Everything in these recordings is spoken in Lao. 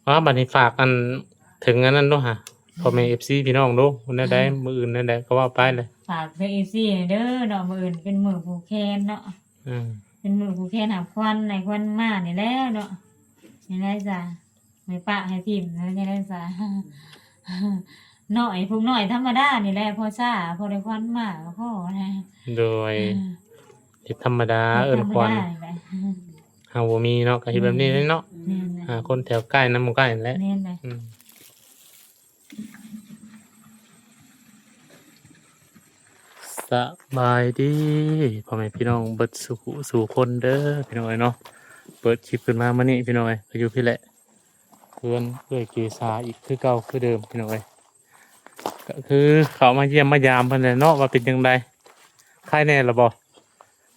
ອ້າວ ບັດນີ້ຝາກອັນ ເຖິງອັນນັ້ນດູຫາ ພໍ່ແມ່ເອັຟຊີພີ່ນ້ອງດູ ແນວໃດ ມື້ອື່ນແນວໃດກໍເວົ້າໄປເລີຍ. ຝາກເຖິງເອັຟຊີເດີເນາະ ມື້ອື່ນເປັນມື້ຜູກແຂນເນາະ. ອືມ ເປັນມື້ຜູກແຂນຮັບຂວັນ ໃຫ້ຂວັນມານີ້ແຫຼະເນາະ. ຈັ່ງໃດຊະ ໄດ້ປະໃຫ້ຖິ້ມ ແນວໃດຊະ ນ້ອຍ ຜູ້ນ້ອຍທຳມະດານີ້ແຫຼະ ພໍຊາ ພໍໄດ້ຂວັນມາກໍພໍນະ. ໂດຍ ເຮັດທຳມະດາ ເອີ້ນຂວັນ ເຮົາບໍ່ມີເນາະ ກໍເຮັດແບບນີ້ເນາະ. ແມ່ນ ຫາຄົນແຖວໃກ້ນຳໃກ້ນັ້ນແຫຼະ. ແມ່ນ ອືມ ສະບາຍດີພໍ່ແມ່ພີ່ນ້ອງເບິດສູ່ຜູ້ສູ່ຄົນເດີພີ່ນ້ອງເອີຍເນາະ. ເປີດຄລິບຂຶ້ນມາມື້ນີ້ພີ່ນ້ອງເອີຍ ກໍຢູ່ພີ້ແຫຼະ ເຮືອນເອື້ອຍເກສາອີກຄືເກົ່າຄືເດີມພີ່ນ້ອງເອີຍ. ກໍຄືເຂົ້າມາຢ້ຽມມາຢາມເພິ່ນແຫຼະເນາະ ວ່າເປັນຈັ່ງໃດ ໄຄແນ່ລະບໍ່?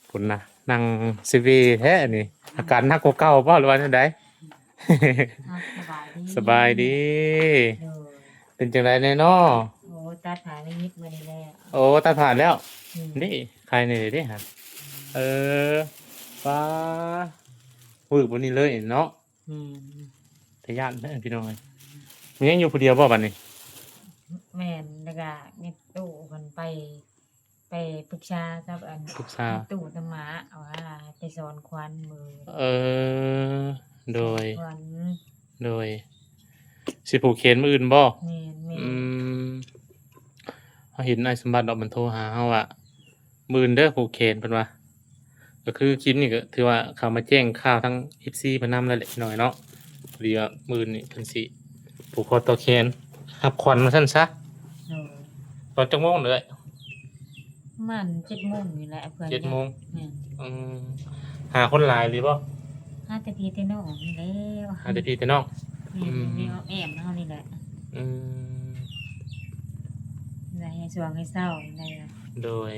ພຸ້ນນະ ນັ່ງເຊເວແທ້ນີ້ ອາການໜັກກວ່າເກົ່າບໍ່ ຫຼືວ່າແນວໃດ? ເອົາ ສະບາຍດີ ສະບາຍດີ. ໂດຍ ເປັນຈັ່ງໃດແນ່ເນາະ? ໂອ້ ຕັດຜ້າໄດ້ຍິບມື້ນີ້ແລ້ວ. ໂອ້ ຕັດຜ້າແລ້ວ. ອືມ ນີ້ ໄຄແນ່ເດ້ຫາ. ອືມ ເອີ ປ້າ ວືບບັດນີ້ເລີຍເນາະ. ແມ່ນ ຕາຢ້ານເດີພີ່ນ້ອງເອີຍ. ແມ່ນ ຍັງຢູ່ຜູ້ດຽວບໍ່ບັດນີ້? ແມ່ນ ແລ້ວກະແມ່ຕູ້ເພິ່ນໄປ ໄປປຶກສາກັບອັນ ປຶກສາແມ່ຕູ້ຕະໝາວ່າໄປສອນຂວັນມື້. ເອີ ໂດຍ ສອນຂວັນ ໂດຍ ຊິຜູກແຂນມື້ອື່ນບໍ່? ແມ່ນ ແມ່ນ ອືມ ເຮົາເຫັນອ້າຍສົມບັດດອກ ມັນໂທຫາເຮົາວ່າ ມື້ອື່ນເດີຜູກແຂນ ເພິ່ນວ່າ. ກໍຄືຄລິບນີ້ກໍຖືວ່າເຂົ້າມາແຈ້ງຂ່າວທາງເອັຟຊີເພິ່ນນຳແລ້ວແຫຼະພີ່ນ້ອງເນາະ. ພໍດີວ່າມື້ອື່ນນີ້ເພິ່ນຊິຜູກຄໍຕໍ່ແຂນຮັບຂວັນວ່າຊັ້ນຊະ. ໂດຍ ຕອນຈັກໂມງເອື້ອຍ? ປະມານເຈັດໂມງນີ້ແຫຼະ ເພື່ອນ ເຈັດໂມງ. ແມ່ນ ອືມ ຫາຄົນຫຼາຍອີ່ຫຼີບໍ່? ຫາແຕ່ພີ່ແຕ່ນ້ອງນີ້ແຫຼະ ຫາແຕ່ພີ່ແຕ່ນ້ອງ. ແມ່ນ ອືມ ມີອ້ອມແອ້ມເຮົານີ້ແຫຼະ. ອືມ ໄດ້ໃຫ້ຊ່ວງໃຫ້ເຊົ້າໄດ້. ໂດຍ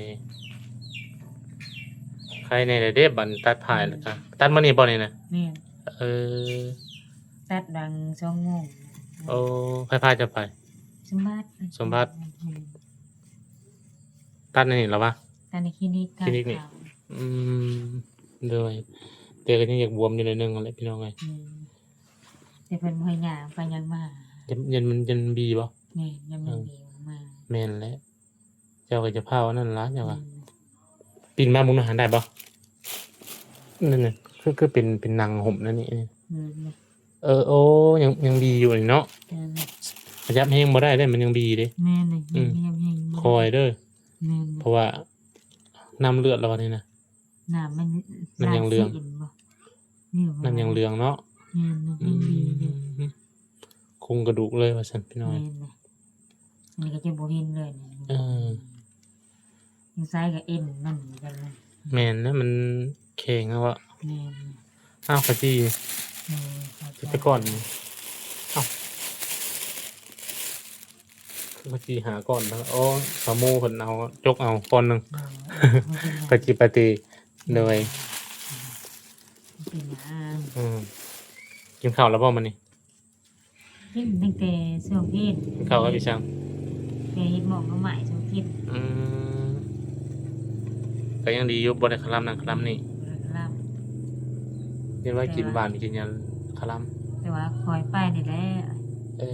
ໄຄແນ່ແລ້ວເດ້ ບັດຕັດຜ້າ ອືມ ແລ້ວກໍ ຕັດມື້ນີ້ບໍ່ນີ້ນະ? ແມ່ນ ເອີ ຕັດຫວ່າງສອງໂມງ. ໂອ້ ໃຜພາເຈົ້າໄປ? ສົມບັດ ສົມບັດ. ແມ່ນ ຕັດໃນນີ້ລະວະ? ຕັດໃນຄລີນິກ ຄລີນິກນີ້. ອືມ ໂດຍ ແຕ່ກໍຍັງຢາກບວມຢູ່ໜ້ອຍໜຶ່ງຫັ້ນແຫຼະພີ່ນ້ອງເອີຍ. ອືມ ແຕ່ເພິ່ນບໍ່ໃຫ້ຍ່າງໄປຍ່າງມາ ຢ້ານ ຢ້ານມັນ ຢ້ານມັນບີບໍ່? ແມ່ນ ຢ້ານມັນບີອອກມາ. ແມ່ນແຫຼະ ເຈົ້າກໍຈະພາວອັນນັ້ນລະ ເຈົ້າວ່າ. ອືມ ປິ່ນມາເບິ່ງດູຫັ້ນໄດ້ບໍ່? ນັ້ນນະ ຄື ຄືເປັນ ເປັນໜັງຫຸ້ມນັ້ນນີ້. ແມ່ນ ເອີ ໂອ້ ຍັງ ຍັງບີຢູ່ນີ້ເນາະ. ແມ່ນ ຂະຫຍັບແຮງບໍ່ໄດ້ເດ້ ມັນຍັງບີເດ້. ແມ່ນ ອືມ ຂະຫຍັບແຮງບໍ່ໄດ້ ຄ່ອຍເດີ. ແມ່ນ ເພາະວ່ານ້ຳເລືອດລະວະນີ້ນະ ນ້ຳມັນ ມັນຍັງເຫຼືອງ ນ້ຳຍັງເຫຼືອງເນາະ. ແມ່ນ ມັນຍັງບີຢູ່. ອືມ ໂຄງກະດູກເລີຍວ່າຊັ້ນພີ່ນ້ອງ. ແມ່ນ ອັນນີ້ກໍຈະບໍ່ເຫັນເລີຍ. ເອີ ຍັງໃສ່ກັບເອັນມັນກັນ. ແມ່ນນະ ມັນແຂງເນາະ. ແມ່ນ ອ້າວ ຂະຈີ ເອີ ຂະຈີ ໄປກ່ອນ. ເອົ້າ ຄືຂະຈີຫາກ່ອນນະ. ໂອ້ ສາວໂມເພິ່ນເອົາ ຈົກເອົາກ່ອນໜຶ່ງ. ເອີ ຂະຈີປາຕີ. ໂດຍ ເປັນຫຍັງ? ອືມ ກິນເຂົ້າແລ້ວບໍ່ມື້ນີ້? ກິນຕັ້ງແຕ່ຊ່ວງເພນ. ກິນເຂົ້າກັບອີ່ຫຍັງ? ແກງເຫັດໝອກໜໍ່ໄມ້ສູ່ກິນ. ອືມ ກໍຍັງດີຢູ່ ບໍ່ໄດ້ຄະລຳນັ້ນຄະລຳນີ້. ບໍ່ໄດ້ຄະລຳ ເຫັນວ່າກິນຫວານກິນຫຍັງຄະລຳ. ແຕ່ວ່າຄ່ອຍໄປນີ້ແຫຼະ. ເອີ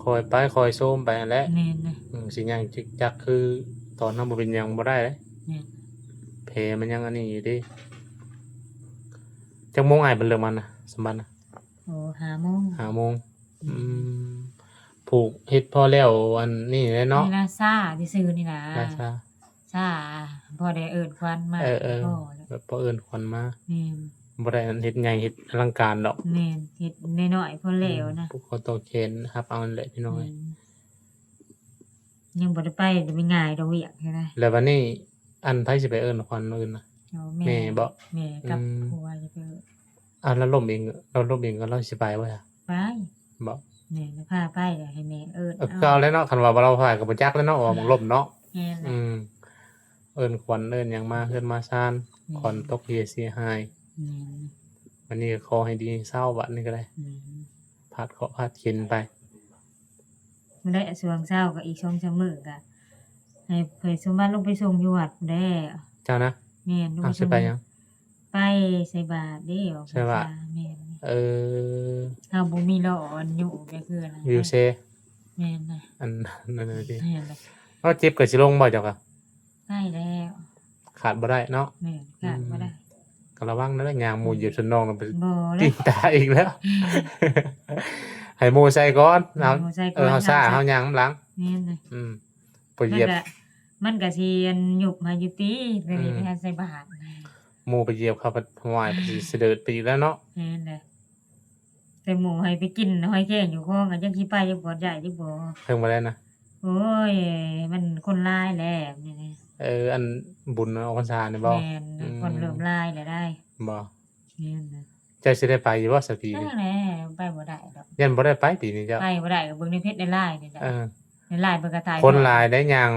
ຄ່ອຍໄປຄ່ອຍໂຊມໄປຫັ້ນແຫຼະ. ແມ່ນນະ. ອືມ ຊິຍ່າງຈຶກຈັກຄືຕອນເຮົາບໍ່ເປັນຫຍັງບໍ່ໄດ້ເດ້. ແມ່ນ ແຜມັນຍັງອັນນີ້ຢູ່ເດ້. ຈັກໂມງອ້າຍເພິ່ນເລີກມານະ ສຳບັດນະ? ໂອ້ ຫ້າໂມງ ຫ້າໂມງ. ອືມ ອືມ ຜູກເຮັດພໍແລ້ວ ອັນນີ້ແຫຼະເນາະ ນີ້ລາຊາຊື່ໆນີ້ນະ ລາຊາ ຊາ ພໍໄດ້ເອີ້ນຂວັນມາ. ເອີ ເອີ ພໍແລ້ວ ແບບພໍເອີ້ນຂວັນມາ. ແມ່ນ ບໍ່ໄດ້ອັນເຮັດໃຫຍ່ເຮັດອະລັງການດອກ. ແມ່ນ ເຮັດນ້ອຍໆພໍແລ້ວນະ. ອືມ ຜູກຄໍຕໍ່ແຂນຮັບເອົານັ້ນແຫຼະພີ່ນ້ອງ. ແມ່ນ ຍັງບໍ່ໄດ້ໄປ ໄປງ່າຍດອກວຽກນະ. ແລ້ວບັດນີ້ ອັນໃຜຊິໄປເອີ້ນຂວັນມື້ອື່ນນະ? ແມ່ບໍ? ແມ່ກັບ ອືມ ຜົວຊິໄປເອີ້ນ. ອ່າ ລາວລົ້ມເອງ ລາວລົ້ມເອງກໍລາວຊິໄປບໍ່? ໄປ ບໍ່ ແມ່ນ ພາໄປ ໃຫ້ແມ່ເອີ້ນ. ເອີ ເອົາ ຄືເກົ່າແຫຼະເນາະ ຄັນວ່າບໍ່ລາວພາກໍບໍ່ຈັກແລ້ວເນາະ ວ່າມັນລົ້ມເນາະ. ແມ່ນ ອືມ ເອີ້ນຂວັນເອີ້ນຫຍັງມາເຮືອນມາຊານ. ແມ່ນ ຂວັນຕົກເຫຍເສຍຫາຍ. ແມ່ນ ບັດນີ້ກໍຂໍໃຫ້ດີເຊົາ ບັດນີ້ກໍໄດ້. ແມ່ນ ພາດເຄາະພາດເຂັນໄປ. ມື້ໃດຊ່ວງເຊົ້າກໍອີກສອງສາມມື້ກໍໃຫ້ເພິ່ນສົມບັດລົງໄປສົ່ງຢູ່ວັດພຸ້ນແຫຼະ. ເຈົ້ານະ? ແມ່ນ ລົງໄປສົ່ງ. ເອົາ ຊິໄປຫຍັງ? ໄປໃສ່ບາດເດ້ ອອກພັນສາ. ໃສ່ບາດ. ແມ່ນ ເອີ ເຮົາບໍ່ມີລໍ້ອັນຍຸກແບບຄືນນະ ວິວແຊ. ແມ່ນນະ ອັນນັ້ນນະຕິ ແມ່ນລະ. ເຮົາເຈັບກໍຊິລົງບໍ່ເຈົ້າກະ? ໃກ້ແລ້ວ ຂາດບໍ່ໄດ້ເນາະ. ແມ່ນ ຂາດບໍ່ໄດ້. ອືມ ກໍລະວັງເດີ ຍ່າງໝູ່ຢຽບຊົນນ້ອງ ບໍ່ແລ້ວ ຕີນຕາອີກແລ້ວ. ໃຫ້ໝູ່ໃສ່ກ່ອນ ໃຫ້ໝູ່ໃສ່ກ່ອນ ເອີ ເຮົາຊ້າ ເຮົາຍ່າງນຳຫຼັງ. ແມ່ນເລີຍ. ອືມ ໄປຢຽບ ມັນກະ ມັນກະຊິອັນຍຸບມາຢູ່ຕິ ແຕ່ນີ້ ອືມ ໄປໃສ່ບາດ ໝູ່ໄປຢຽບເຂົາພັດຫວາຍ ອືມ ໄປຊິສະເດີດໄປອີກແລ້ວເນາະ. ແມ່ນເລີຍ. ແຕ່ໝູ່ໃຫ້ໄປກິນຫອຍແຄງຢູ່ຄອງ ກໍຈັກຊິໄປຢູ່ບໍ່ ໄດ້ຢູ່ບໍ່? ເພິ່ນບໍ່ໄດ້ນະ. ໂອ້ຍ ມັນຄົນຫຼາຍແຫຼະນີ້. ເອີ ອັນບຸນອອກພັນສານີ້ບໍ່? ແມ່ນ ອືມ ຄົນເລີ່ມຫຼາຍແລ້ວໄດ໋. ບໍ່? ແມ່ນນະ. ເຈົ້າຊິໄດ້ໄປຢູ່ບໍ່ສະປີນີ້? ຈັ່ງແຫຼະ ໄປບໍ່ໄດ້ດອກ. ຢ້ານບໍ່ໄດ້ໄປປີນີ້ເຈົ້າ? ໄປບໍ່ໄດ້ ກໍເບິ່ງໃນເຟສໃນລາຍນີ້ແຫຼະ. ເອີ ໃນລາຍເພິ່ນກໍຖ່າຍ ຄົນຫຼາຍໄດ໋ ຍ່າງ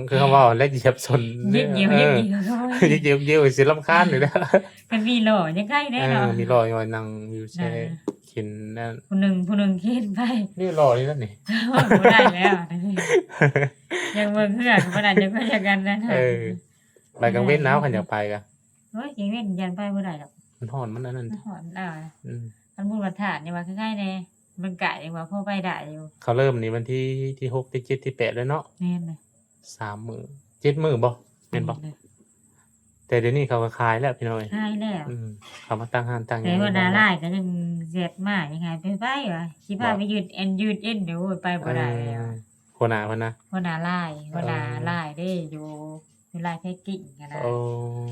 ຄືເຂົາເວົ້າແຫຼະ ຢຽບຊົນ ເອີ ຢຽບໆ ເອີ ຢຽບໆ ຊິລຳຄານນີ້ແຫຼະ. ຄັນມີລໍ້ຍັງໄຄແດ່ເນາະ. ເອີ ມີລໍ້ຍັງວ່ານັ່ງວິວແຊ ເອີ ເຂັນນັ້ນ ຜູ້ໜຶ່ງ ຜູ້ໜຶ່ງເຂັນໄປ. ນີ້ລໍ້ນີ້ນັ້ນນີ້ ບໍ່ໄດ້ແລ້ວ ຍັງເບິ່ງເຮືອນບໍ່ໄດ້ ຍັງໄປຈັກກັນນະ. ເອີ ໄປກາງເວັນເອົາ ຄັນຢາກໄປກະ. ໂອ້ຍ ກາງເວັນຢ້ານໄປບໍ່ໄດ້ດອກ ມັນຮ້ອນ ມັນອັນນັ້ນ ມັນຮ້ອນ. ອືມ ຄັນບຸນວັດທາດນີ້ວ່າໃກ້ໆແດ່ ມັນກະຍັງວ່າພໍໄປໄດ້ຢູ່. ເຂົາເລີ່ມນີ້ວັນທີ ທີຫົກ ທີເຈັດ ທີແປດແລ້ວເນາະ. ແມ່ນເລີຍ. ສາມມື້ ເຈັດມື້ບໍ່ ແມ່ນບໍ່? ແມ່ນເລີຍ. ແຕ່ດຽວນີ້ເຂົາກໍຂາຍແລ້ວພີ່ນ້ອງເອີຍ ຂາຍແລ້ວ. ອືມ ເຂົາມາຕັ້ງຮ້ານຕັ້ງຫຍັງ ແຕ່ຫົວໜ້າລາຍກໍຍັງແຊັດມາ ຍັງໃຫ້ໄປ ໄປວ່າ ຊິພາໄປຢືດແອນຢືດເອັນ. ໂອ້ຍ ໄປບໍ່ໄດ້ແລ້ວ. ເອີ ຫົວໜ້າເພິ່ນນະ? ຫົວໜ້າລາຍ ຫົວໜ້າ ເອີ ລາຍເດ້ ຢູ່ ຢູ່ລາຍແພັກກິ້ງຫັ້ນນະ. ໂອ້ ອືມ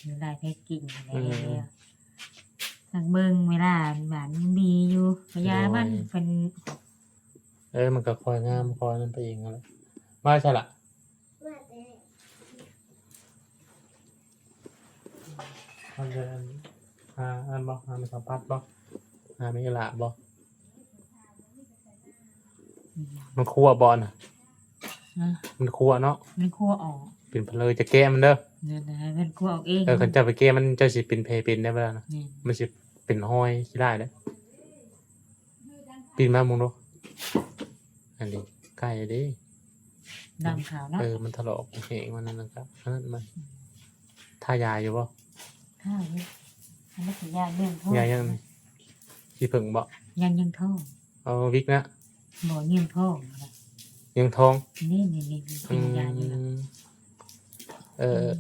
ຢູ່ລາຍແພັກກິ້ງຫັ້ນແຫຼະ. ອືມ ຮັກເບິ່ງເວລາບ້ານຍັງດີຢູ່ ກະຢ່າມັນ ໂດຍ ເພິ່ນ. ເອີ ມັນກໍຄ່ອຍງາມ ອືມ ຄ່ອຍນັ້ນໄປເອງຫັ້ນແຫຼະ. ມາໃສລະ? ມັນເປັນອັນ ຫາອັນບໍ່ ຫາແມ່ສາວພັດບໍ່ ຫາແມ່ອີຫຼ້າບໍ່? ອືມ ມັນຄົວບໍ່ນະ? ຮະ? ມັນຄົວເນາະ ມັນຄົວອອກ ເປັນພະເລີ ຈະແກະມັນເດີ. ແມ່ນ ໃຫ້ມັນຄົວອອກເອງ. ເອີ ຄັນເຈົ້າໄປແກະມັນ ເຈົ້າຊິເປັນແຜເປັນໄດ້ບໍ່ລະ? ແມ່ນ ມັນຊິເປັນຮອຍຂີ້ລ້າຍເດ້. ປີນມາເບິ່ງດູ. ອັນນີ້ໃກ້ເດ້ ດຳຂາວເນາະ. ເອີ ມັນຖະຫຼອກແຫ້ງ ມັນນັ້ນນະ ກໍອັນນັ້ນມັນ ອືມ ທາຢາຢູ່ບໍ່? ທາຢູ່. ອັນນີ້ຄືຢາເຫຍື່ອງທ້ອງ. ຢາຫຍັງ? ຂີ້ເຜິ້ງບໍ່? ຢາເຫຍື່ອງທ້ອງ. ເອົາວິກນະ? ບໍ່ ເຫຍື່ອງທ້ອງນະ. ເຫຍື່ອງທ້ອງ? ນີ້ໆໆ ເປັນຢາຢູ່ນະ. ອືມ ເອີ ອືມ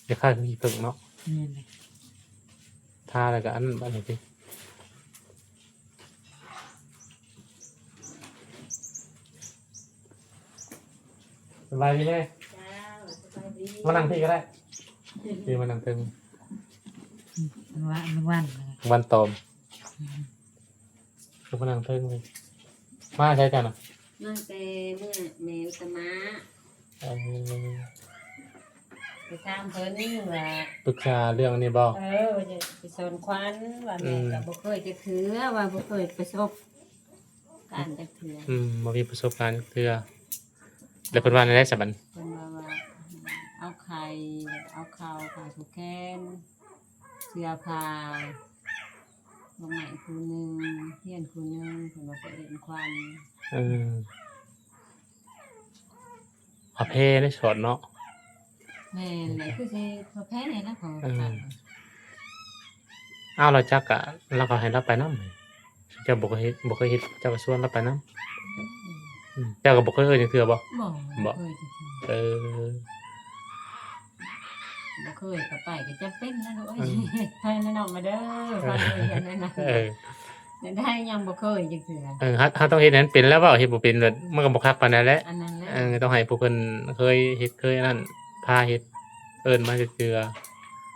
ຢາຂ້າຂີ້ເຜິ້ງເນາະ. ແມ່ນແຫຼະ. ທາແລ້ວກໍອັນນັ້ນບັດນີ້ຕິ. ສະບາຍດີເດ້. ເຈົ້າ ສະບາຍດີ. ມານັ່ງພີ້ກໍໄດ້. ພີ້ມານັ່ງເທິງ. ອືມ ວ່າມັນວັນ ວັນຕອມ. ອືມ ຄືມານັ່ງເທິງເລີຍ. ມາໃສເຈົ້ານະ? ມາແຕ່ເມືອງແມ່ອຸດຕະມະ. ເອີ ໄປຖາມເພິ່ນວ່າ ປຶກສາເລື່ອງນີ້ບໍ່? ເອີ ວ່າຈະໄປສອນຂວັນ ວ່າແມ່ ອືມ ກໍບໍ່ເຄີຍຈັກເທື່ອ ວ່າບໍ່ເຄີຍປະສົບການຈັກເທື່ອ. ອືມ ບໍ່ມີປະສົບການຈັກເທື່ອ. ແລ້ວເພິ່ນວ່າແນວໃດຊະບັດ? ເພິ່ນວ່າ ວ່າເອົາໄຂ່ ເອົາເຂົ້າ ຜ້າຜູກແຂນ ເສື້ອຜ້າ ດອກໄມ້ຄູ່ໜຶ່ງ ທຽນຄູ່ໜຶ່ງ ເພິ່ນວ່າໄປຫຼິ້ນຂວັນ. ເອີ ພະແພໄດ້ສອນເນາະ. ແມ່ນແຫຼະ ຄືຊິພະແພນີ້ລະ. ເອີ ອ້າວ ລາວຈັກກະ ລາວກໍໃຫ້ລາວໄປນຳ. ເຈົ້າບໍ່ເຄີຍເຮັດ ບໍ່ເຄີຍເຮັດ ເຈົ້າກໍຊວນລາວໄປນຳ. ອືມ ເຈົ້າກໍບໍ່ເຄີຍເອີ້ນຈັກເທື່ອບໍ່? ບໍ່ ບໍ່ ບໍ່ເຄີຍຈັກເທື່ອ. ເອີ ບໍ່ເຄີຍກໍໄປ ກໍຈຳເປັນນະລູກເອີຍ. ອືມ ໄປນະນ້ອງມາເດີ ເອີ ໄປເລີຍນະ. ເອີ ໄດ້ ຍັງບໍ່ເຄີຍຈັກເທື່ອ. ເອີ ເຮົາ ເຮົາຕ້ອງເຮັດໃຫ້ມັນເປັນແລ້ວ ເວົ້າເຮັດບໍ່ເປັນ ມັນກໍບໍ່ຄັກປານໃດແຫຼະ. ອັນນັ້ນແຫຼະ. ເອີ ຕ້ອງໃຫ້ຜູ້ເພິ່ນເຄີຍເຮັດ ເຄີຍອັນນັ້ນ ພາເຮັດ ເອີ້ນມາຈັກເທື່ອ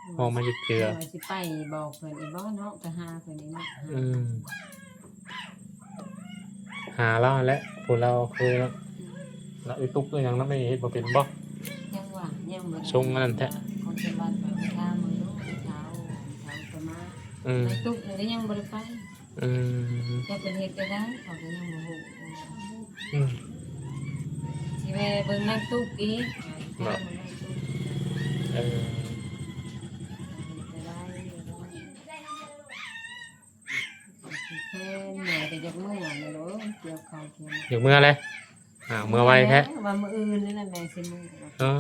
ອືມ ຮ້ອງມາຈັກເທື່ອ. ວ່າຊິໄປບອກເພິ່ນອີກບໍ່ເນາະ ໄປຫາເພິ່ນອີກເນາະ. ອືມ ຫາລາວຫັ້ນແຫຼະ ຜູ້ລາວເຄີຍເນາະ. ອືມ ລະອີຕຸກອີຫຍັງນຳ ເຮັດບໍ່ເປັນບໍ່? ຍັງວ່າ ຍັງບໍ່ໄດ້ ຊົງອັນນັ້ນແທ້. ຂອງເຂດບ້ານໄປຖາມເບິ່ງດູ ເຖົ້າ ເຖົ້າກໍມາ. ອືມ ໄປຕຸກນີ້ກໍຍັງບໍ່ໄດ້ໄປ. ອືມ ຈັກເພິ່ນເຮັດໄປໄດ້ ເຂົາກໍຍັງບໍ່ຮູ້. ອືມ ຊິແວ່ເບິ່ງນາງຕຸກອີກເນາະ. ເອີ ເຮັດໄປໄດ້ ແມ່ກໍຢາກເມືອແຫຼະລູກ ກ່ຽວເຂົ້າກ່ຽວ ຢາກເມືອແຫຼະ. ອ້າວ ເມືອໄວແທ້. ວ່າມື້ອື່ນນີ້ແຫຼະແມ່ຊິເມືອ. ເອີ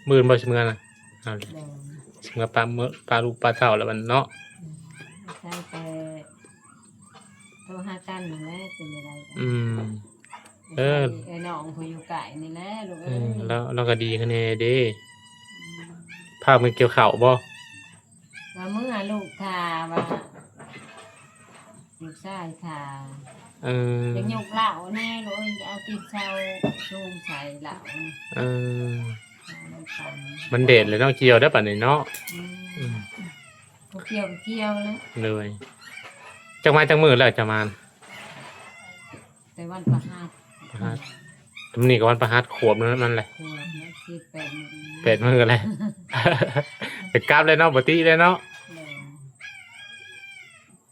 ມື້ອື່ນບໍ່ຊິເມືອນະ? ເອົາລະ ໂດຍ ເມື່ອປະເມີ ປະລູກປະເຕົ້າແລ້ວບັດເນາະ ອືມ ໃຊ້ແຕ່ໂທຫາກັນນັ້ນແຫຼະ ເປັນຈັ່ງໃດກໍ ອືມ ເອີ ເອີຍ ນ້ອງຜູ້ຢູ່ໃກ້ນີ້ແຫຼະລູກເອີຍ ລາວ ລາວກໍດີຄະແນເດ້ ອືມ ພາເມື່ອກ່ຽວເຂົ້າບໍ່? ວ່າເມື່ອລູກຖ້າວ່າ ລູກຊາຍຖ້າ ເອີ ຢາກຍົກເຫຼົ້າແດ່ ໂອ້ຍ ເອົາຕີນເຊົາສູງໃສ່ເຫຼົ້າ ເອີ ມັນແດດແລ້ວເນາະ ກ່ຽວໄດ້ປານນີ້ເນາະ ອືມ ອືມ ບໍ່ກ່ຽວກໍກ່ຽວແລ້ວ ໂດຍ ຈັກມາຈັກມື້ແລ້ວຈະມາ? ແຕ່ວັນພະຫັດ ພະຫັດ ມື້ນີ້ກໍວັນພະຫັດ ຂວບນັ້ນແຫຼະ ຂວບແລ້ວ ສິບແປດມື້ ແປດມື້ແລ້ວ ໄປກັບແລ້ວເນາະ ບໍ່ຕິແລ້ວເນາະ ໂດຍ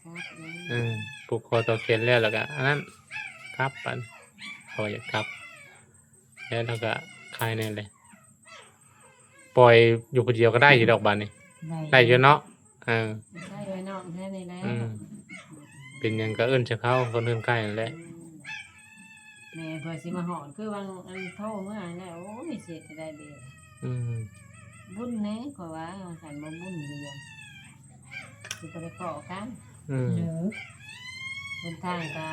ກັບແລ້ວ ເອີ ຜູກຄໍຕໍ່ແຂນແລ້ວ ແລ້ວກໍອັນນັ້ນ ກັບ ອັນ ເຂົາຢາກກັບ ແລ້ວເຮົາກໍຄາຍແນ່ແຫຼະ ປ່ອຍຢູ່ຜູ້ດຽວກໍໄດ້ຢູ່ດອກບາດນີ້ ໄດ້ ໄດ້ຢູ່ເນາະ ເອີ ໃຊ້ໄວ້ນອກແທ້ນີ້ແຫຼະ ອືມ ເປັນຫຍັງກໍເອີ້ນໃສ່ເຂົາ ຄົນເຮືອນໃກ້ນັ້ນແຫຼະ ອືມ ແມ່ເພິ່ນຊິມາຮອດ ຄືຫວ່າງອັນໂທມາຫັ້ນແຫຼະ ໂອ້ຍ ຊິເຮັດຈັ່ງໃດເດ ອືມ ບຸນແດ່ ຂ້ອຍວ່າ ຄັນບໍ່ບຸນກໍຢ່າ ຊິບໍ່ໄດ້ພໍ້ກັນ ອືມ ເອີ ຫົນທາງກໍ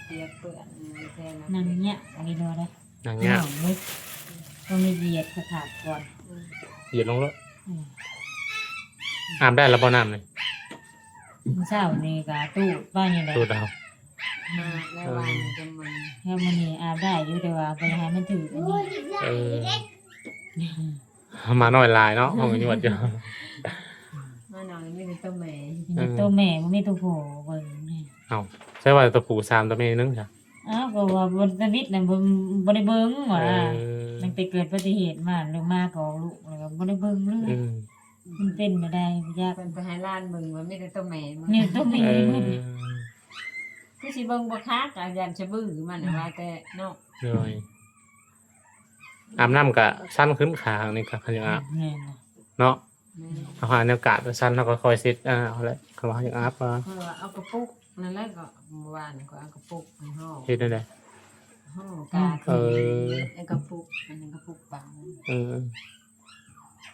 ປຽກເປື້ອນແທ້ນະ ນັ່ງຍາກອີ່ຫຼີເດ້ ນັ່ງຍາກ ໂອ້ຍ ຕ້ອງໄດ້ຢຽດຂາດກ່ອນ ອືມ ຢຽດລົງໂລດ ອືມ ອາບໄດ້ແລ້ວບໍ່ນ້ຳນີ້? ມື້ເຊົ້ານີ້ກໍຕູດໄປນີ້ແຫຼະ ຕູດເອົາ ອາບແລ້ວ ເອີ ວານນີ້ກໍມັນ ແລ້ວມື້ນີ້ອາບໄດ້ຢູ່ ແຕ່ວ່າບໍ່ຢາກໃຫ້ມັນຖືກອັນນີ້ ເອີ ໝານ້ອຍຫຼາຍເນາະ ຫ້ອງຍວດຢູ່ ໝານ້ອຍມີແຕ່ໂຕແມ່ ມີແຕ່ໂຕແມ່ ບໍ່ມີໂຕຜູ້ເບິ່ງ ເອົ້າ ໃຊ່ວ່າໂຕຜູ້ສາມ ໂຕແມ່ໜຶ່ງຊະ? ອ້າວ ກໍວ່າບໍ່ ທຳອິດນະ ບໍ່ ບໍ່ໄດ້ເບິ່ງວ່າ ເອີ ຕັ້ງແຕ່ເກີດອຸບັດຕິເຫດມາ ຫຼືມາກໍອອກລູກ ແລ້ວກໍບໍ່ໄດ້ເບິ່ງເລີຍ ອືມ ມັນເປັນແນວໃດບໍ່ຈັກ ເພິ່ນໄປໃຫ້ຫຼານເບິ່ງວ່າມີແຕ່ໂຕແມ່ ມີແຕ່ໂຕແມ່ ເອີ ຄືຊິເບິ່ງບໍ່ຄັກ ອາ ຢ້ານສະບື້ມັນ ອືມ ວ່າແຕ່ເນາະ ໂດຍ ອາບນ້ຳກະສັ່ນຂຶ້ນ ຂາຂ້າງນີ້ກະຄັນຢາກອາບ ແມ່ນ ເນາະ ແມ່ນ ເຮົາຫາແນວກາດສັ່ນ ເຮົາກໍຄ່ອຍເຊັດ ອ່າ ເອົາແຫຼະ ຄັນວ່າເຮົາຢາກອາບ ເອີ ເພາະວ່າເອົາກະປຸກນັ້ນແຫຼະ ກໍມື້ວານນີ້ຂ້ອຍເອົາກະປຸກໃຫ້ຫໍ່ ເຮັດແນວໃດ? ຫໍ່ກາດ ເອີ ເອົາກະປຸກ ອັນນັ້ນກະປຸກປາ ເອີ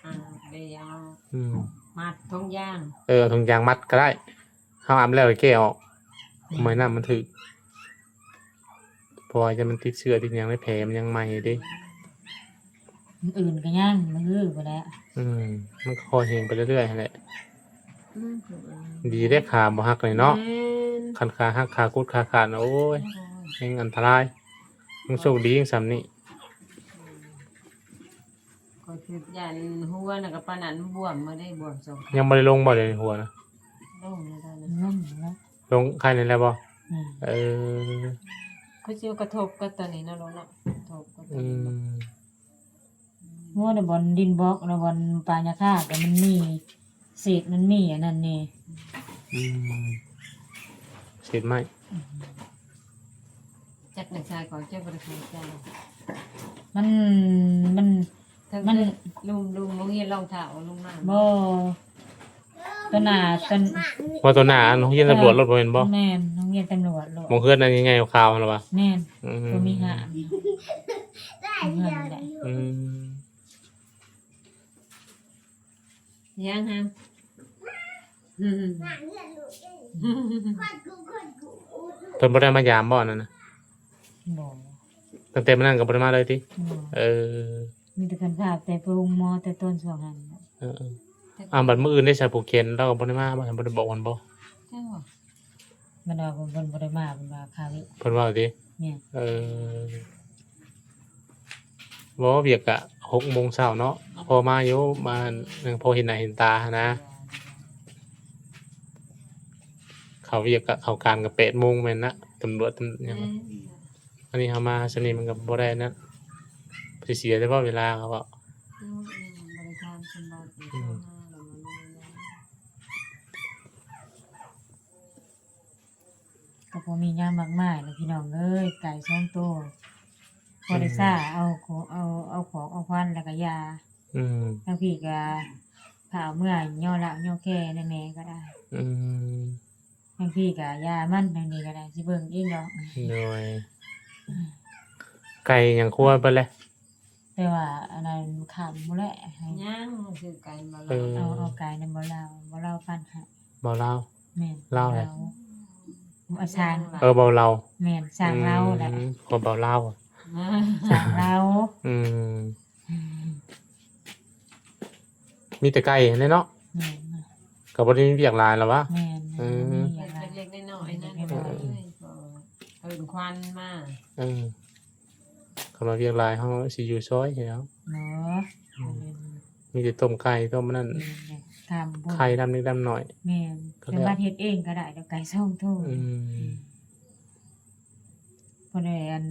ອາບແລ້ວ ອືມ ມັດຖົງຢາງ ເອີ ເອົາຖົງຢາງມັດກໍໄດ້ ເຮົາອາບແລ້ວແກ້ອອກ ອືມ ເມື່ອນ້ຳມັນຖືກ ເພາະວ່າຢ້ານມັນຕິດເຊື້ອຕິດຫຍັງໃນແຜມັນຍັງໃໝ່ເດ້ ມື້ອື່ນກໍຍັງ ມື້ຮືພຸ້ນແຫຼະ ອືມ ມັນກໍຄ່ອຍແຫ້ງໄປເລື້ອຍໆຫັ້ນແຫຼະ ອືມ ດີເດ້ຂາບໍ່ຫັກນີ້ເນາະ ແມ່ນ ຄັນຂາຫັກ ຂາກຸດ ຂາຂາດ ໂອ້ຍ ໂອ້ຍ ແຮ່ງອັນຕະລາຍ ຍັງໂຊກດີຍັງສ່ຳນີ້ ອືມ ຂ້ອຍຄິດຢ້ານຫົວນະ ກໍປານນັ້ນບວມມາເດ້ ບວມສອງຂ້າງ ຍັງບໍ່ໄດ້ລົງບໍ່ ດຽວນີ້ຫົວນະ? ລົງແລ້ວ ລົງແລ້ວ ລົງໄຄແນ່ແລ້ວບໍ່? ອືມ ເອີ ຄືຊິກະທົບກັບຕົວນີ້ເນາະ ລົງເນາະ ກະທົບກັບຕົວນີ້ ອືມ ເນາະ ຫົວນະ ບ່ອນດິນບລັອກນະ ບ່ອນປາຫຍ້າຄາກໍມັນມີ ເສດມັນມີອັນນັ້ນແນ່ ອືມ ເສດໄມ້ ອືມ ຈັກແມ່ນຊາຍຂອງເຈົ້າບໍ່ໄດ້ຂາຍເຈົ້າ ມັນ ມັນ ມັນ ລຸມ ລຸມໂຮງຮຽນລອງເທົ້າ ລຸມມາ ບໍ່ ຕົວໜ້າ ຕົວ ວ່າຕົວໜ້າອັນໂຮງຮຽນຕຳຫຼວດໂລດ ບໍ່ແມ່ນບໍ່? ແມ່ນ ໂຮງຮຽນຕຳຫຼວດໂລດ ໝ່ອງເຮືອນອັນໃຫຍ່ໆຂາວໆຫັ້ນລະວະ? ແມ່ນ ອືມ ບໍ່ມີຫານ ເຮືອນແຫຼະ ອືມ ຍັງຫາ ເພິ່ນບໍ່ໄດ້ມາຢາມບໍ່ ອັນນັ້ນນະ? ບໍ່ ຕັ້ງແຕ່ມື້ນັ້ນກໍບໍ່ໄດ້ມາເລີຍຕິ? ບໍ່ ເອີ ມີແຕ່ເພິ່ນພາໄປໂຮງໝໍແຕ່ຕອນຊ່ວງຫັ້ນ ເອີໆ ອ້າວ ບັດມື້ອື່ນເດ້ ສາຜູ້ແຂນລາວກໍບໍ່ໄດ້ມາບໍ່? ບໍ່ໄດ້ບອກເພິ່ນບໍ່? ຈັກວ່າ ມັນວ່າເພິ່ນ ເພິ່ນບໍ່ໄດ້ມາ ເພິ່ນວ່າຄາວຽກ ເພິ່ນເວົ້າຕິ? ແມ່ນ ເອີ ບໍ່ ວຽກກະຫົກໂມງເຊົ້າເນາະ ພໍມາຢູ່ ມາຍັງພໍເຫັນໜ້າເຫັນຕາຫັ້ນນະ ເຂົ້າວຽກກະ ເຂົ້າການກະແປດໂມງແມ່ນນະ ຕຳຫຼວດຕຳຫຍັງ ແມ່ນ ອັນນີ້ເຮົາມາຊ່ຳນີ້ມັນກະບໍ່ໄດ້ນັ້ນ ຊິເສຍແຕ່ເວລາເຂົາເວົ້າ ເຈົ້າຍັງບໍ່ໄດ້ຖາມສົມບັດ ອືມ ໂທຫາລາວມາເລີຍ ກໍບໍ່ມີຫຍັງມາກມາຍແຫຼະພີ່ນ້ອງເອີຍ ໄກ່ສອງໂຕ ພໍໄດ້ ອືມ ຊາເອົາຂອງ ເອົາ ເອົາຂອງເອົາຂວັນແລ້ວກໍຢາ ອືມ ທາງພີ້ກໍພາເອົາເມືອຍໍລາວຍໍແກ່ນຳແມ່ກໍໄດ້ ອືມ ທາງພີ້ກໍຢາມັນ ທາງນີ້ກໍໄດ້ ຊິເບິ່ງເອງດອກ ໂດຍ ໄກ່ຫຍັງຄົວເບິດແລ້ວ? ແຕ່ວ່າອັນນັ້ນຂ້າມພຸ້ນແຫຼະ ໃຫ້ ຍັງ ຊື້ໄກ່ມາ ເອີ ເອົາ ເອົາໄກ່ນຳບ່າວລາວ ບ່າວລາວປັ່ນໃຫ້ ບ່າວລາວ ແມ່ນ ລາວໃດ ບ່າວລາວ ອາຊາງ ເອີ ບ່າວລາວ ແມ່ນ ຊ່າງລາວແຫຼະ ອືມ ຄົນບ່າວລາວ ຊ່າງລາວ ອືມ ມີແຕ່ໄກ່ຫັ້ນແຫຼະເນາະ ແມ່ນ ກໍບໍ່ໄດ້ມີວຽກຫຼາຍແລ້ວວະ ແມ່ນ ເອີ ມີວຽກຫຼາຍ ເລັກໆນ້ອຍໆນັ້ນ ເອີ ເອີ ເພິ່ນຄວັນມາ ເອີ ຄັນວ່າວຽກຫຼາຍເຮົາຊິຢູ່ຊອຍແລ້ວ ເນາະ ອືມ ມີແຕ່ຕົ້ມໄກ່ຕົ້ມອັນນັ້ນ ແມ່ນແຫຼະ ໄຂ່ດຳນິດດຳໜ້ອຍ ແມ່ນ ສາມາດເຮັດເອງກໍໄດ້ດອກ ໄກ່ສອງໂຕ ອືມ ບໍ່ໄດ້ອັນ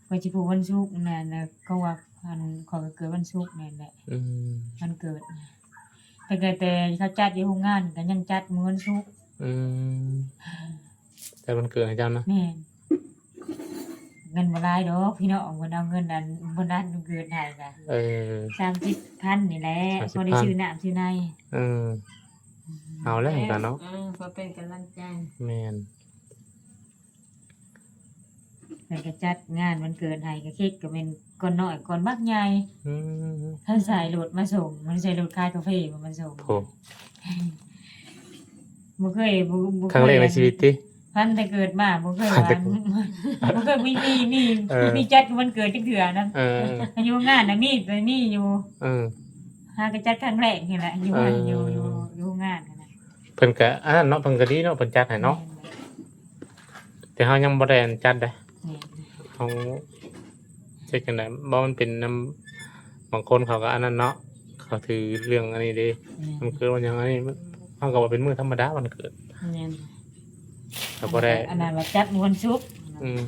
ຂ້ອຍຊິຜູກວັນສຸກນັ້ນນະ ເຂົາວ່າອັນ ຂ້ອຍກໍເກີດວັນສຸກນັ້ນແຫຼະ ອືມ ວັນເກີດນະ ຕັ້ງແຕ່ ແຕ່ເຂົາຈັດຢູ່ໂຮງງານກໍຍັງຈັດມື້ວັນສຸກ ອືມ ຈັດວັນເກີດໃຫ້ເຈົ້ານະ ແມ່ນ ເງິນບໍ່ຫຼາຍດອກພີ່ນ້ອງ ເພິ່ນເອົາເງິນອັນໂບນັດວັນເກີດໃຫ້ກະ ເອີ ສາມສິບພັນນີ້ແຫຼະ ສາມສິບພັນ ພໍໄດ້ຊື້ນ້ຳຊື້ໃນ ເອີ ເອົາແລ້ວກັນເນາະ ເອີ ພໍເປັນກຳລັງໃຈ ແມ່ນ ເພິ່ນກໍຈັດງານວັນເກີດໃຫ້ ກໍເຄັກກໍແມ່ນກ້ອນນ້ອຍກ້ອນບັກໃຫຍ່ ອືມ ເພິ່ນໃສ່ລົດມາສົ່ງ ມັນໃສ່ລົດຂາຍກາເຟມາສົ່ງ ໂອ້ ບໍ່ເຄີຍ ບໍ່ ບໍ່ເຄີຍ ຄັ້ງແລກໃນຊີວິດຕິ ພັນແຕ່ເກີດມາບໍ່ເຄີຍ ພັນແຕ່ ວ່າ ບໍ່ເຄີຍມີ ມີ ມີ ເອີ ມີຈັດວັນເກີດຈັກເທື່ອນຳ ເອີ ຢູ່ໂຮງງານນະມີ ມີຢູ່ ເອີ ຫາກໍຈັດຄັ້ງແລກນີ້ແຫຼະ ຢູ່ ເອີ ຢູ່ ຢູ່ ຢູ່ໂຮງງານຫັ້ນນະ ເພິ່ນກໍອັນນັ້ນເນາະ ເພິ່ນກໍດີເນາະ ເພິ່ນຈັດໃຫ້ເນາະ ແມ່ນ ແຕ່ເຮົາຍັງບໍ່ໄດ້ອັນຈັດເດ້ ແມ່ນ ເຮົາເຮັດຈັ່ງໃດ ບໍ່ ມັນເປັນນຳ ບາງຄົນເຂົາກໍອັນນັ້ນເນາະ ເຂົາຖືເລື່ອງອັນນີ້ເດ້ ແມ່ນ ມັນເກີດວັນຫຍັງອັນນີ້ ເຮົາກໍວ່າເປັນມື້ທຳມະດາວັນເກີດ ແມ່ນ ກໍບໍ່ໄດ້ ອັນນັ້ນວ່າຈັດມື້ວັນສຸກ ອືມ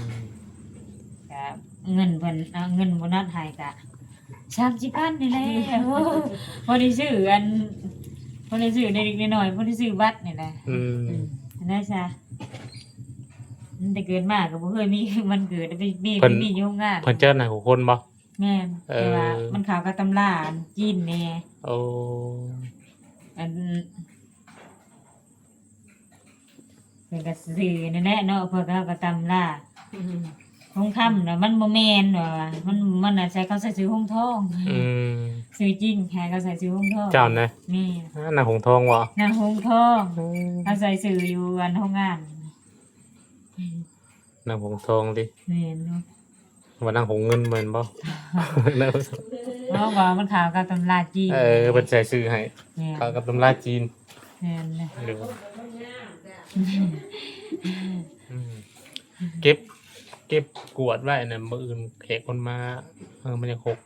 ກໍເງິນເພິ່ນ ເອົາເງິນໂບນັດໃຫ້ກະ ສາມສິບພັນນີ້ແຫຼະ ໂອ້ ພໍໄດ້ຊື້ອັນ ພໍໄດ້ຊື້ເລັກໆນ້ອຍໆ ພໍໄດ້ຊື້ບັດນີ້ແຫຼະ ອືມ ອືມ ອັນນັ້ນຊະ ຕັ້ງແຕ່ເກີດມາກໍບໍ່ເຄີຍມີວັນເກີດ ໄປມີ ເພິ່ນ ໄປມີຢູ່ໂຮງງານ ເພິ່ນຈັດໃຫ້ທຸກຄົນບໍ່? ແມ່ນ ເອີ ແຕ່ວ່າມັນເຂົ້າກັບຕຳລາອັນຈີນແດ່ ໂອ້ ອັນ ເພິ່ນກໍຊື່ນັ້ນແຫຼະເນາະ ເພິ່ນກໍເອົາກັບຕຳລາ ອືມ ຫົງຄຳນະ ມັນບໍ່ແມ່ນວ່າ ມັນ ມັນໃສ່ ເຂົາໃສ່ຊື່ຫົງທອງ ອືມ ຊື່ຈິງໃຫ້ເຂົາໃສ່ຊື່ຫົງທອງ ເຈົ້ານະ ແມ່ນ ນາງຫົງທອງບໍ? ນາງຫົງທອງ ເອີ ເຂົາໃສ່ຊື່ຢູ່ອັນໂຮງງານ ນາງຫົງທອງຕິ ແມ່ນເນາະ ວ່ານາງຫົງເງິນແມ່ນບໍ່? ເພາະວ່າມັນເຂົ້າກັບຕຳລາຈີນ ເອີ ເພິ່ນໃສ່ຊື່ໃຫ້ ແມ່ນ ເຂົ້າກັບຕຳລາຈີນ ແມ່ນແຫຼະ ເອີ ອືມ ເກັບ ເກັບກວດໄວ້ນະ ມື້ອື່ນແຂກເພິ່ນມາ ເອີ ມັນຍັງຄົບ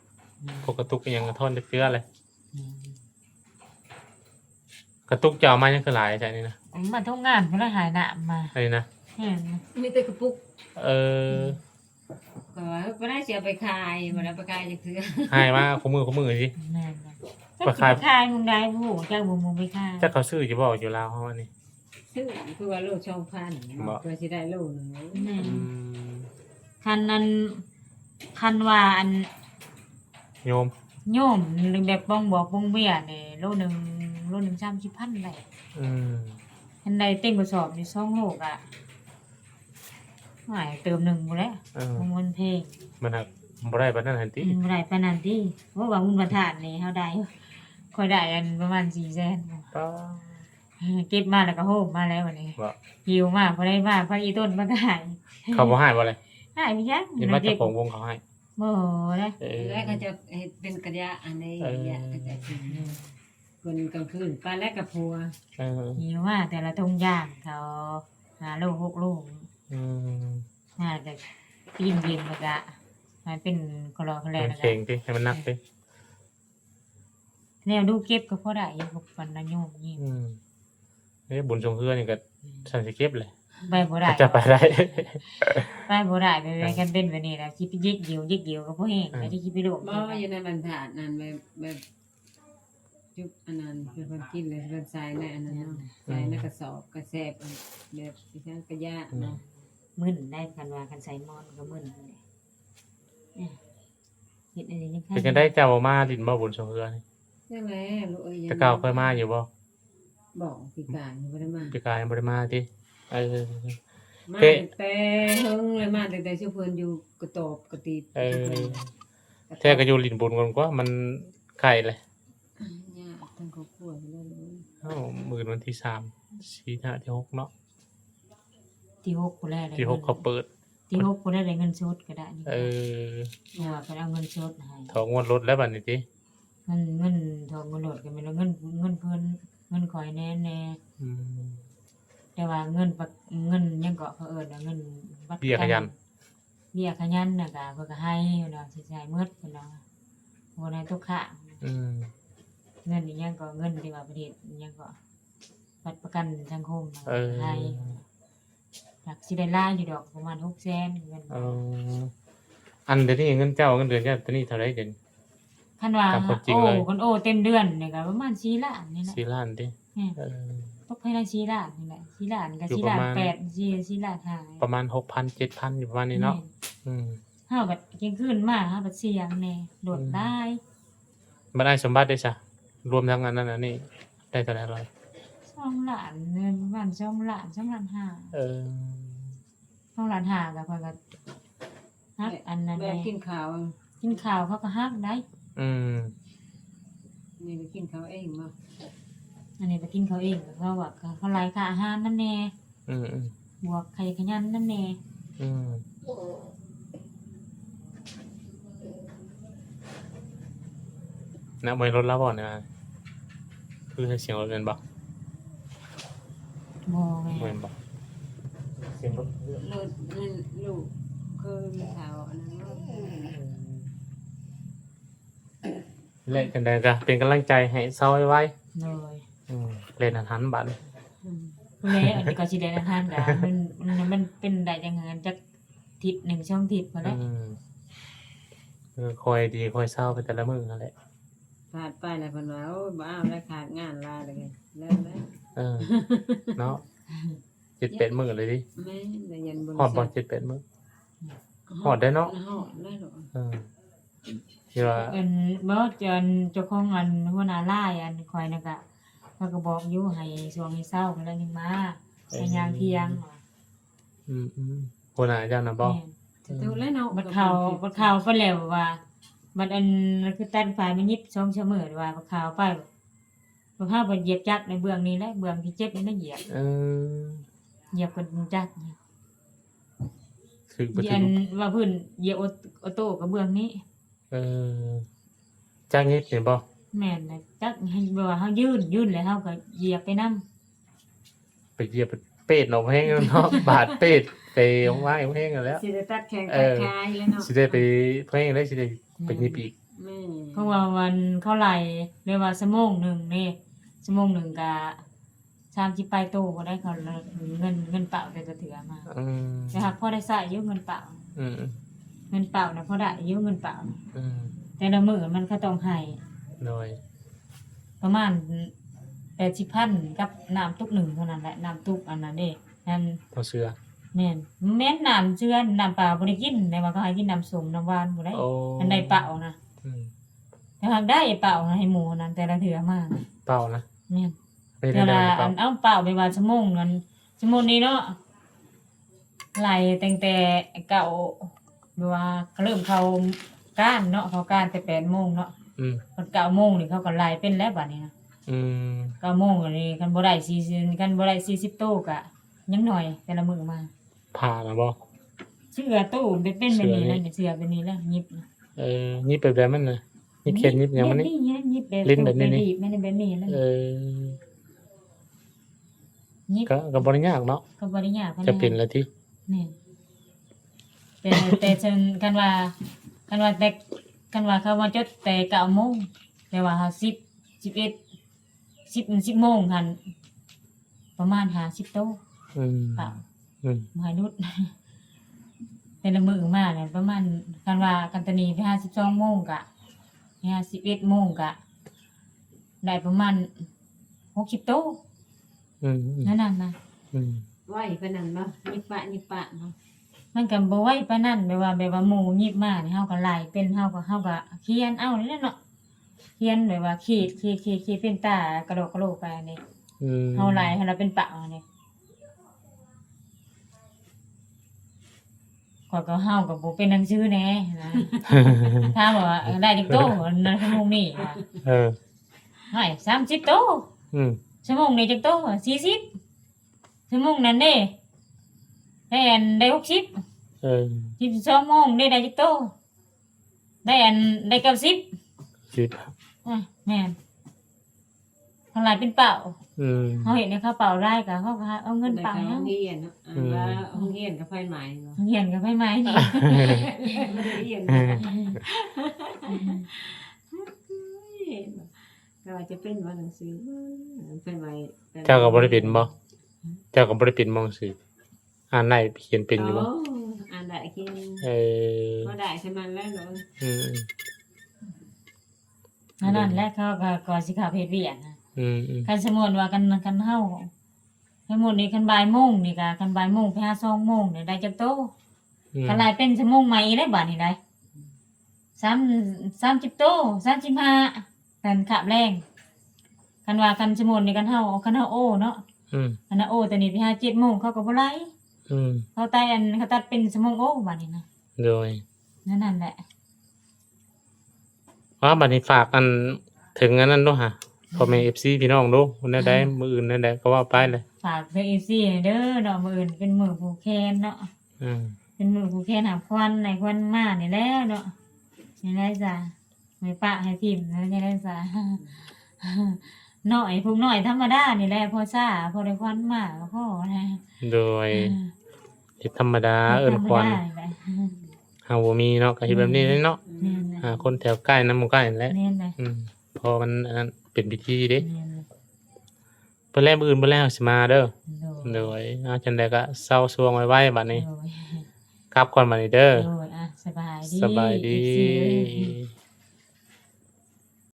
ອືມ ພວກກະຕຸກອີ່ຫຍັງກໍທ້ອນຈັກເທື່ອເລີຍ ອືມ ກະຕຸກເຈົ້າເອົາມາຍັງຄືຫຼາຍແທ້ນີ້ນະ? ມາໂຮງງານພຸ້ນລະ ຫາຍນ້ຳມາ ອັນນີ້ນະ ແມ່ນ ມີແຕ່ກະປຸກ ເອີ ອືມ ກໍວ່າ ເອີ ບໍ່ໄດ້ຊິເອົາໄປຂາຍ ບໍ່ໄດ້ໄປຂາຍຈັກເທື່ອ ຫາຍມາຄູ່ມື້ຄູ່ມື້ຕິ ແມ່ນ ໄປຂາຍ ໄປຂາຍໝ່ອງໃດບໍ່ຮູ້ ຈັກບໍ່ໝ່ອງໄປຂາຍ ຈັກເຂົາຊື້ຢູ່ບໍ່ ຢູ່ລາວເຮົາອັນນີ້? ຊື້ ຄືວ່າໂລສອງພັນ ບໍ່ ເພື່ອຊິໄດ້ໂລໜຶ່ງ ແມ່ນ ອືມ ຄັນອັນ ຄັນວ່າອັນ ໂຍມ ໂຍມ ຫຼືແບບປ່ອງບອກປ່ອງເບ້ຍນີ້ ໂລໜຶ່ງ ໂລໜຶ່ງສາມສິບພັນໄດ້ ອືມ ຄັນໄດ້ເຕັມກະສອບນີ້ສອງໂລກະ ຫາຍເຕີມໜຶ່ງພຸ້ນແຫຼະ ເອີ ມັນແພງ ມັນຫາກບໍ່ໄດ້ປານນັ້ນຫັ້ນຕິ ອືມ ບໍ່ໄດ້ປານນັ້ນຕິ ໂອ້ ວ່າບຸນພະທາດນີ້ເຮົາໄດ້ ຂ້ອຍໄດ້ອັນປະມານສີ່ແສນ ປາ ເກັບມາແລ້ວກໍໂຮມມາແລ້ວບັດນີ້ ບໍ່ ຫິວມາ ຜູ້ໃດມາ ພາກອີ່ຕົ້ນມາຂາຍ ເຂົາບໍ່ໃຫ້ບໍ່ເລີຍ? ໃຫ້ໄປຫຍັງ ເຫັນວ່າເຈົ້າຂອງວົງເຂົາໃຫ້ ບໍ່ເດ້ ເອີ ແລ້ວເຂົາເຈົ້າເຮັດເປັນກະຢະອັນນີ້ ເອີ ກະຢະ ເຂົາເຈົ້າກິນ ອືມ ເພິ່ນກາງຄືນໄປແລ້ວກັບຜົວ ເອີ ຫິວມາແຕ່ລະຖົງຢາງເຂົາ ຫ້າໂລ ຫົກໂລ ອືມ ມາແຕ່ຕີນເຢັນ ແລ້ວກະໃຫ້ເປັນກະຫຼໍກະແຫຼ ໃຫ້ມັນແຂງຕິ ໃຫ້ມັນໜັກຕິ ແນວດູເກັບກໍພໍໄດ້ຢູ່ ກັບບັນດາໂຍມນີ້ ອືມ ເອີ ບຸນຊ່ວງເຮືອນີ້ກໍ ອືມ ຊັ້ນຊິເກັບແຫຼະ ໄປບໍ່ໄດ້ ຈະໄປໄດ້ ໄປບໍ່ໄດ້ ໄປ ເອີ ຄັນເປັນແບບນີ້ລະ ຊິໄປຢິກຍິວ ຢິກຍິວກໍບໍ່ແຮງ ເອີ ແລ້ວຊິໄປໂລດ ບໍ່ ຢູ່ໃນບັນທາດນັ້ນ ແບບ ແບບ ຈຸກອັນນັ້ນ ເພິ່ນ ເພິ່ນກິນແລ້ວ ເພິ່ນໃສ່ໃນອັນນັ້ນເນາະ ອືມ ໃສ່ໃນກະສອບ ກະແສບ ແບບອີ່ຫຍັງກະຢະ ອືມ ເນາະ ມຶນໄດ໋ ຄັນວ່າ ຄັນໃສ່ໝອນກໍມຶນ ເຮັດອັນນີ້ຍັງ ເປັນຈັ່ງໃດ ເຈົ້າບໍ່ມາຫຼິ້ນບໍ່ ບຸນຊ່ວງເຮືອນີ້? ຈັ່ງໃດລູກເອີຍ ແຕ່ເກົ່າເຄີຍມາຢູ່ບໍ່? ບໍ່ ປີກາຍຍັງບໍ່ໄດ້ມາ ປີກາຍຍັງບໍ່ໄດ້ມາຕິ ເອີ ມາແຕ່ເຫິງແລ້ວ ມາຕັ້ງແຕ່ຊຸມເພິ່ນຢູ່ກະຕອບກະຕິບ ເອີ ຊຸມເພິ່ນ ແທ້ກໍຢູ່ຫຼິ້ນບຸນກ່ອນກວ່າ ມັນໃກ້ແລ້ວ. ຍາກທັງຄອບຄົວຢູ່ແລ້ວ. ເອົ້າ ມື້ວັນທີສາມ ສີ່ ຫ້າ ທີຫົກເນາະ. ທີຫົກພຸ້ນແຫຼະ ທີຫົກເຂົາເປີດ. ທີຫົກພຸ້ນແຫຼະ ໄດ້ເງິນສົດກໍໄດ້. ເອີ ເພາະວ່າເພິ່ນເອົາເງິນສົດໃຫ້ ຖອນງວດລົດແລ້ວບັດນີ້ຕິ. ເງິນ ເງິນຖອນງວດລົດກໍແມ່ນວ່າເງິນ ເງິນເພິ່ນ ເງິນຂ້ອຍແດ່ ແດ່. ອືມ ແຕ່ວ່າເງິນປະ ເງິນຫຍັງເກາະ ເຂົາເອີ້ນວ່າເງິນບັດ ເບ້ຍຂະຫຍັນ ເບ້ຍຂະຫຍັນນະ ກະເພິ່ນກໍໃຫ້ເນາະ ຊິໃຫ້ໝົດເພິ່ນວ່າ ບໍ່ໄດ້ຕົກຄ້າງ. ອືມ ເງິນອີຫຍັງເກາະ ເງິນທີ່ວ່າປະເທດອີຫຍັງເກາະ ບັດປະກັນສັງຄົມນະ ເອີ ໃຫ້ ຢາກຊິໄດ້ຫຼາຍຢູ່ດອກ ປະມານຫົກແສນເງິນ. ເອີ ອັນດຽວນີ້ເງິນເຈົ້າ ເງິນເດືອນເຈົ້າ ຕອນນີ້ເທົ່າໃດດຽວນີ້? ຄັນວ່າ ຕາມຄວາມຈິງເລີຍ ໂອ້ ຄັນໂອ້ເຕັມເດືອນນີ້ກໍປະມານສີ່ລ້ານນີ້ແຫຼະ. ສີ່ລ້ານຕິ? ແມ່ນ ເອີ ຕົກພາຍໃນສີ່ລ້ານນີ້ແຫຼະ ສີ່ລ້ານກໍສີ່ລ້ານແປດ ສີ່ ສີ່ລ້ານຫ້າ ປະມານຫົກພັນ ເຈັດພັນ ຢູ່ປະມານນີ້ເນາະ. ແມ່ນ ອືມ ເຮົາບັດກາງຄືນມາ ເຮົາບັດສ່ຽງແດ່ ໂດດຫຼາຍ. ບັດອ້າຍສົມບັດເດຊະ ລວມທັງອັນນັ້ນອັນນີ້ ໄດ້ເທົ່າໃດລະ? ສອງລ້ານ ປະມານສອງລ້ານ ສອງລ້ານຫ້າ. ເອີ ສອງລ້ານຫ້າ ກໍເພິ່ນກໍຫັກອັນນັ້ນແດ່ ກິນເຂົ້າ ກິນເຂົ້າເຂົາກໍຫັກໄດ໋. ອືມ ນີ້ໄປກິນເຂົ້າເອງບໍ່? ອັນນີ້ໄປກິນເຂົ້າເອງ ເຂົາວ່າເຂົາໄລ່ຄ່າອາຫານນຳແດ່. ອືມໆ ບວກໄຂຂະຫຍັນນຳແດ່. ອືມ ນະ ບໍ່ແມ່ນລົດລາວບໍ່ນີ້ນະ? ຄືໃຫ້ສຽງລົດແມ່ນບໍ່? ບໍ່ແມ່ນ ບໍ່ແມ່ນບໍ່? ສຽງລົດ ລົດນັ້ນລູກເຄີຍເຂົາອັນນັ້ນເນາະ. ແລະ ຈັ່ງໃດກໍເປັນກຳລັງໃຈໃຫ້ເຊົາໄວໆ. ໂດຍ ອືມ ເລ່ນຫັນໆ ບາດນີ້. ອືມ ແລະ ອັນນີ້ກໍຊິເລ່ນຫັນໆ ກໍມັນ ມັນ ມັນເປັນໄດ້ຈັ່ງນັ້ນ ຈັກທິດໜຶ່ງສອງທິດພຸ້ນແຫຼະ. ອືມ ເອີ ຄ່ອຍດີຄ່ອຍເຊົາໄປແຕ່ລະມື້ຫັ້ນແຫຼະ. ຂາດໄປແລ້ວເພິ່ນວ່າ ໂອ້ຍ ບໍ່ເອົາແລ້ວ ຂາດງານຫຼາຍແລ້ວ ເລີກແລ້ວ. ເອີ ເນາະ ເຈັດແປດມື້ເລີຍຕິ? ແມ່ນ ແລ້ວຍັງບໍ່ ຮອດບໍ່ ເຈັດແປດມື້? ຮອດໄດ໋ເນາະ ຮອດໄດ້ດອກ. ເອີ ທີ່ວ່າ ອັນ ບໍ່ ອັນເຈົ້າຂອງ ອັນຫົວໜ້າລາຍ ອັນຂ້ອຍນະກະ ເຂົາກໍບອກຢູ່ ໃຫ້ຊ່ວງໃຫ້ເຊົາ ເພິ່ນລະຍັງມາ ໃຫ້ຍ່າງທ່ຽງ. ອືມໆ ຫົວໜ້າເຈົ້ານະບໍ່? ແມ່ນ ຖືກແລ້ວເນາະ ບັດເຂົ້າ ບັດເຂົ້າໄປແລ້ວວ່າ ບັດອັນ ຄືຕັດໄຟມາຍິບສອງສາມມື້ວ່າ ບັດເຂົ້າໄປ ບັດພາໄປຢຽບຈັກໃນເບື້ອງນີ້ແຫຼະ ເບື້ອງທີ່ເຈັບນີ້ນະຢຽບ. ເອີ ຢຽບກັນຈັກ ຖືກບໍ່ຖືກ ອັນວ່າພື້ນຢຽບໂອ ໂອໂຕ້ກັບເບື້ອງນີ້. ເອີ ຈັກຍິບນີ້ບໍ່? ແມ່ນແຫຼະ ຈັກໃຫ້ແບບວ່າເຮົາຢືນ ຢືນແລ້ວເຮົາກໍຢຽບໄປນຳ. ໄປຢຽບເປດເນາະ ແພງເນາະ ບາດເປດເປອອກມາແພງແລ້ວ ຊິໄດ້ຕັດແຂ້ງ ເອີ ຕັດຂາຢູ່ແລ້ວເນາະ ຊິໄດ້ໄປແພງແລ້ວ ຊິໄດ້ໄປຍິບອີກ. ແມ່ນ ເພາະວ່າມັນ ເຂົາໄລ່ແບບວ່າຊົ່ວໂມງໜຶ່ງເດ້ ຊົ່ວໂມງໜຶ່ງກະ ສາມສິບປາຍໂຕບໍ່ໄດ້ ເຂົາເງິນ ເງິນເປົ່າແຕ່ລະເທື່ອມາ. ອືມ ແຕ່ຫາກພໍໄດ້ໃຊ້ຢູ່ເງິນເປົ່າ. ອືມ ເງິນເປົ່ານະພໍໄດ້ຢູ່ເງິນເປົ່າ. ອືມ ແຕ່ລະມື້ມັນກໍຕ້ອງໃຫ້ ໂດຍ ປະມານແປດສິບພັນກັບນ້ຳຕຸກໜຶ່ງເທົ່ານັ້ນແຫຼະ ນ້ຳຕຸກອັນນັ້ນເດ້ ນັ້ນ ເຂົ້າເຊືອ. ແມ່ນ ແມ່ນນ້ຳເຊືອ ນ້ຳເປົ່າບໍ່ໄດ້ກິນ ແຕ່ວ່າເຂົາໃຫ້ກິນນ້ຳສົ້ມນ້ຳຫວານພຸ້ນໃດ໋. ໂອ້ ອັນໃດເປົ່ານະ. ອືມ ແຕ່ຫາກໄດ້ເປົ່າໃຫ້ໝູ່ນັ້ນ ແຕ່ລະເທື່ອມາເປົ່ານະ. ແມ່ນ ເປັນແນວໃດເປົ່າ ອັນເອົາເປົ່າໄປວ່າຊົ່ວໂມງນັ້ນ ສົມມຸດນີ້ເນາະ ໄລ່ຕັ້ງແຕ່ເກົ້າ ແບບວ່າເລີ່ມເຂົ້າການເນາະ ເຂົ້າການແຕ່ແປດໂມງເນາະ. ອືມ ຮອດເກົ້າໂມງນີ້ເຂົາກໍໄລ່ເປັນແລ້ວບາດນີ້ນະ. ອືມ ເກົ້າໂມງນີ້ຄັນບໍ່ໄດ້ສີ່ ຄັນບໍ່ໄດ້ສີ່ສິບໂຕກະຍັງໜ້ອຍ ແຕ່ລະມື້ມາ. ຜ້ານະບໍ່? ເສື້ອໂຕເປັນແບບນີ້ແຫຼະ ເສື້ອແບບນີ້ແຫຼະ ຫຍິບ. ເອີ ຫຍິບແບບໃດມັນນະ? ຫຍິບແຂນຫຍິບຫຍັງມັນນີ້? ຫຍິບແບບນີ້ ຫຼິ້ນແບບນີ້ນີ້ ແມ່ນແບບນີ້ແຫຼະ. ເອີ ຫຍິບ ກໍ ກໍບໍ່ໄດ້ຍາກເນາະ ກໍບໍ່ໄດ້ຍາກ ຈະເປັນລະຕິ. ແມ່ນ ແຕ່ ແຕ່ເຊິ່ງຄັນວ່າ ຄັນວ່າແຕ່ ຄັນວ່າເຂົາມາຈົດແຕ່ເກົ້າໂມງ ແຕ່ວ່າເຮົາສິບ ສິບເອັດ ສິບ ສິບໂມງຫັ້ນ ປະມານຫ້າສິບໂຕ. ອືມ ເປົ່າ ອືມ ບໍ່ໃຫ້ຫຼຸດ ແຕ່ລະມື້ມານະ ປະມານ ຄັນວ່າ ຄັນຕອນນີ້ໄປຫາສິບສອງໂມງກະ ໄປຫາສິບເອັດໂມງກະ ໄດ້ປະມານຫົກສິບໂຕ. ອືມ ແນວນັ້ນນະ. ອືມ ໄວປານນັ້ນບໍ່? ຍິບປະ ຍິບປະບໍ່? ມັນກໍບໍ່ໄວປານນັ້ນ ແບບວ່າ ແບບວ່າໝູ່ຍິບມານີ້ ເຮົາກໍໄລ່ເປັນ ເຮົາກໍ ເຮົາກໍຂຽນເອົານີ້ແຫຼະເນາະ ຂຽນແບບວ່າຂີດ ຂີດ ຂີດ ຂີດເປັນຕາກະໂດກກະໂດກໄປນີ້. ອືມ ເຮົາໄລ່ໃຫ້ລະເປັນເປົ້ານີ້. ຂ້ອຍກໍ ເຮົາກໍບໍ່ເປັນໜັງສືແດ່ນະ ຖາມວ່າໄດ້ຈັກໂຕໃນຊົ່ວໂມງນີ້ວ່າ ເອີ ໃຫ້ສາມສິບໂຕ ອືມ ຊົ່ວໂມງນີ້ຈັກໂຕ ສີ່ສິບ ຊົ່ວໂມງນັ້ນເດ້ ໄດ້ອັນ ໄດ້ຫົກສິບ ເອີ ສິບສອງໂມງເດ້ ໄດ້ຈັກໂຕ ໄດ້ອັນ ໄດ້ເກົ້າສິບ ສິບ ອາ ແມ່ນ ເຮົາຫຼາຍເປັນເປົ້າ ອືມ ເຮົາເຮັດໃຫ້ເຂົາເປົ້າຫຼາຍ ກໍເຮົາກໍເອົາເງິນເປົ້າເຮົາ ໂຮງຮຽນເນາະ ອືມ ວ່າໂຮງຮຽນກັບໄຟໄໝ້ເນາະ ໂຮງຮຽນກັບໄຟໄໝ້ນີ້ ບໍ່ໄດ້ຮຽນ ກໍວ່າຈະເປັນວ່າໜັງສື ໄຟໄໝ້ ເຈົ້າກໍບໍ່ໄດ້ເປັນບໍ່? ເຈົ້າກໍບໍ່ໄດ້ເປັນບໍ່ໜັງສື? ອ່ານໄດ້ຂຽນເປັນຢູ່ບໍ່? ອໍ ອ່ານໄດ້ຂຽນ ເອີ ພໍໄດ້ສ່ຳນັ້ນແຫຼະເນາະ ອືມ ອັນນັ້ນແຫຼະ ເຂົາກໍ ກໍຊິເຂົ້າເຮັດວຽກນະ ອືມໆ ຄັນສົມມຸດວ່າ ຄັນ ຄັນເຮົາ ສົມມຸດນີ້ ຄັນບ່າຍໂມງນີ້ກໍ ຄັນບ່າຍໂມງໄປຫາສອງໂມງນີ້ ໄດ້ຈັກໂຕ? ອືມ ຄັນຫຼາຍເປັນຊົ່ວໂມງໃໝ່ອີກແລ້ວບາດນີ້ໄດ໋ ສາມ ສາມສິບໂຕ ສາມສິບຫ້າ ຄັນຄາບແລງ ຄັນວ່າ ຄັນສົມມຸດນີ້ ຄັນເຮົາ ຄັນເຮົາໂອເນາະ ອືມ ຄັນເຮົາໂອຕອນນີ້ໄປຫາເຈັດໂມງ ເຂົາກໍບໍ່ໄລ່ ອືມ ເຂົາຕັດອັນ ເຂົາຕັດເປັນຊົ່ວໂມງໂອບາດນີ້ນະ ໂດຍ ນັ້ນ ນັ້ນແຫຼະ ວ່າບາດນີ້ຝາກອັນ ເຖິງອັນນັ້ນໂລດຫາ ພໍ່ແມ່ເອັຟຊີພີ່ນ້ອງໂລດ ແນວໃດ ອືມ ມື້ອື່ນແນວໃດກໍເວົ້າໄປແຫຼະ ຝາກເຖິງເອັຟຊີເດີເນາະ ມື້ອື່ນເປັນມື້ຜູກແຂນເນາະ ອືມ ເປັນມື້ຜູກແຂນຫາຂວັນ ໃຫ້ຂວັນມານີ້ແຫຼະເນາະ ຈັ່ງໃດຊະ ໃຫ້ປະໃຫ້ຖິ້ມແນວໃດຊະ ນ້ອຍ ຜູກນ້ອຍທຳມະດານີ້ແຫຼະ ພໍຊາ ພໍໄດ້ຂວັນມາກໍພໍນະ ໂດຍ ເຮັດທຳມະດາ ເຮັດທຳມະດາ ເອີ້ນຂວັນ ເຮົາບໍ່ມີເນາະ ກໍເຮັດແບບນີ້ແຫຼະເນາະ ແມ່ນແຫຼະ ຫາຄົນແຖວໃກ້ນຳໃກ້ແຫຼະ ແມ່ນແຫຼະ ອືມ ເພາະມັນອັນນັ້ນເປັນພິທີເດ້ ແມ່ນແຫຼະ ເພິ່ນແລ້ວ ມື້ອື່ນເພິ່ນແລ້ວຊິມາເດີ ໂດຍ ໂດຍ ເອົາ ຈັ່ງໃດກໍເຊົາຊ່ວງໄວໆ ບາດນີ້ ໂດຍ ກັບກ່ອນບາດນີ້ເດີ ໂດຍ ອ່ະ ສະບາຍດີ ສະບາຍດີ ເອັຟຊີ ເອີຍ.